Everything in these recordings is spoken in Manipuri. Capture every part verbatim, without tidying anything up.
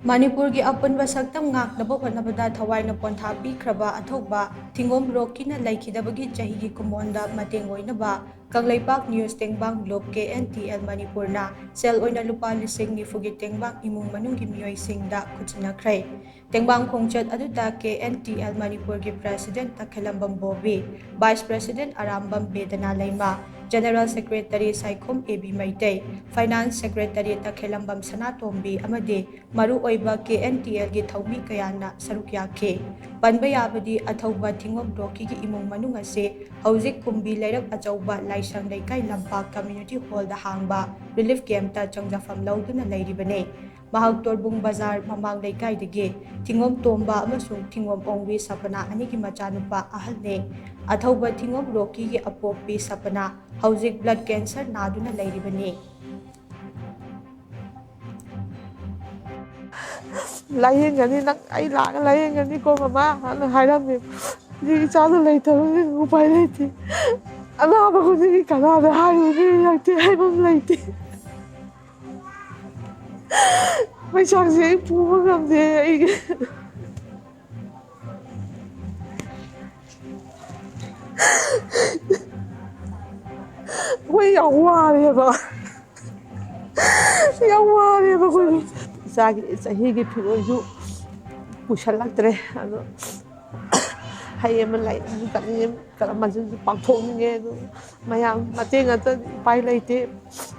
ꯃꯅꯤꯄꯨꯔꯒꯤ ꯑꯄꯨꯟꯕ ꯁꯛꯇꯝ ꯉꯥꯛꯅꯕ ꯍꯣꯠꯅꯕꯗ ꯊꯋꯥꯏꯅ ꯄꯣꯟꯊꯥ ꯄꯤꯈ꯭ꯔꯕ ꯑꯊꯧꯕ ꯊꯤꯉꯣꯝ ꯔꯣꯛꯀꯤꯅ ꯂꯩꯈꯤꯗꯕꯒꯤ ꯆꯍꯤꯒꯤ ꯀꯨꯝꯑꯣꯟꯗ ꯃꯇꯦꯡ ꯑꯣꯏꯅꯕ ꯀꯪꯂꯩꯄꯥꯛ ꯅ꯭ꯌꯨꯁ ꯇꯦꯡꯕꯥꯡ group K N T L ꯃꯅꯤꯄꯨꯔꯅ ꯁꯦꯜ ꯑꯣꯏꯅ ꯂꯨꯄꯥ ꯂꯤꯁꯤꯡ ꯅꯤꯐꯨꯒꯤ ꯇꯦꯡꯕꯥꯡ ꯏꯃꯨꯡ ꯃꯅꯨꯡꯒꯤ ꯃꯤꯑꯣꯏꯁꯤꯡꯗ ꯈꯨꯠꯁꯤꯟꯅꯈ꯭ꯔꯦ꯫ ꯇꯦꯡꯕꯥꯡ ꯈꯣꯡꯆꯠ ꯑꯗꯨꯗ ꯀꯦ ꯑꯦꯟ ꯇꯤ ꯑꯦꯜ ꯃꯅꯤꯄꯨꯔꯒꯤ president Takhellambam Bobby, vice president Arambam Bedana Leima, general secretary Saikhom A B Meitei, finance secretary Takhellambam Sanatombi ꯑꯃꯗꯤ ꯃꯔꯨꯑꯣꯏꯕ ꯀꯦ ꯑꯦꯟ ꯇꯤ ꯑꯦꯜꯒꯤ ꯊꯧꯃꯤ ꯀꯌꯥꯅ ꯁꯔꯨꯛ ꯌꯥꯈꯤ꯫ ꯄꯟꯕ ꯌꯥꯕꯗꯤ ꯑꯊꯧꯕ ꯊꯤꯉꯣꯝ ꯔꯣꯛꯀꯤꯒꯤ ꯏꯃꯨꯡ ꯃꯅꯨꯡ ꯑꯁꯤ ꯍꯧꯖꯤꯛ ꯀꯨꯝꯕꯤ ꯂꯩꯔꯛ ꯑꯆꯧꯕ ꯂꯥꯏꯁꯪ ꯂꯩꯀꯥꯏ ꯂꯝꯄꯥꯛ ꯀꯝꯃ꯭ꯌꯨꯅꯤꯇꯤ ꯍꯣꯜꯗ ꯍꯥꯡꯕ ꯔꯤꯂꯤꯐ ꯀꯦꯝꯞꯇ ꯆꯪꯖꯐꯝ ꯂꯧꯗꯨꯅ ꯂꯩꯔꯤꯕꯅꯤ꯫ ꯃꯍꯥꯛ ꯇꯣꯔꯕꯨꯡ ꯕꯖꯥꯔ ꯃꯃꯥꯡ ꯂꯩꯀꯥꯏꯗꯒꯤ ꯊꯤꯉꯣꯝ ꯇꯣꯝꯕ ꯑꯃꯁꯨꯡ ꯊꯤꯉꯣꯝ ꯑꯣꯡꯕꯤ ꯁꯄꯅꯥ ꯑꯅꯤꯒꯤ ꯃꯆꯥꯅꯨꯄꯥ ꯑꯍꯜꯅꯤ꯫ ꯑꯊꯧꯕ ꯊꯤꯉꯣꯝ ꯔꯣꯛꯀꯤꯒꯤ ꯑꯄꯣꯛꯄꯤ ꯁꯄꯅꯥ ꯍꯧꯖꯤꯛ ꯕ꯭ꯂꯗ ꯀꯦꯟꯁꯔ ꯅꯥꯗꯨꯅ ꯂꯩꯔꯤꯕꯅꯤ꯫ "ꯂꯥꯏꯌꯦꯡꯒꯅꯤ, ꯅꯪ ꯑꯩ ꯂꯥꯛꯑꯒ ꯂꯥꯏꯌꯦꯡꯒꯅꯤꯀꯣ ꯃꯃꯥ" ꯑꯅ ꯍꯥꯏꯔꯝꯃꯦ꯫ ꯍꯧꯖꯤꯛ ꯏꯆꯥꯗꯣ ꯂꯩꯇꯕꯅꯤꯅ ꯎꯄꯥꯏ ꯂꯩꯇꯦ꯫ ꯑꯅꯥꯕ ꯈꯨꯗꯤꯡꯒꯤ ꯀꯅꯥꯗ ꯍꯥꯏꯔꯨꯅꯤ ꯂꯩꯇꯦ, ꯍꯥꯏꯐꯝ ꯂꯩꯇꯦ꯫ ꯄꯩꯁꯥꯁꯦ ꯑꯩ ꯄꯨꯕ ꯉꯝꯗꯦ ꯑꯩꯒꯤ꯫ ꯑꯩꯈꯣꯏ ꯌꯥꯝ ꯋꯥꯔꯦꯕ꯫ ꯌꯥꯝ ꯋꯥꯔꯦꯕ ꯑꯩꯈꯣꯏ꯫ ꯏꯆꯥꯒꯤ ꯆꯍꯤꯒꯤ ꯐꯤꯔꯣꯜꯁꯨ ꯄꯨꯁꯜꯂꯛꯇ꯭ꯔꯦ꯫ ꯑꯗꯣ ꯍꯩ ꯑꯃ ꯂꯩ, ꯑꯗꯨ ꯀꯠꯅꯤꯡꯉꯦ, ꯀꯔꯝꯕꯁꯨ ꯄꯥꯡꯊꯣꯛꯅꯤꯡꯉꯦ꯫ ꯑꯗꯨ ꯃꯌꯥꯝ ꯃꯇꯦꯡ ꯑꯇ ꯎꯄꯥꯏ ꯂꯩꯇꯦ꯫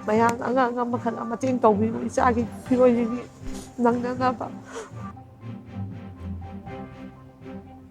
ꯃꯌꯥꯝ ꯑꯉꯝ ꯑꯉꯝꯕ ꯈꯔ ꯃꯇꯦꯡ ꯇꯧꯕꯤꯌꯨ, ꯏꯆꯥꯒꯤ ꯐꯤꯔꯣꯜꯁꯤꯒꯤ ꯅꯪꯅꯅꯕ꯫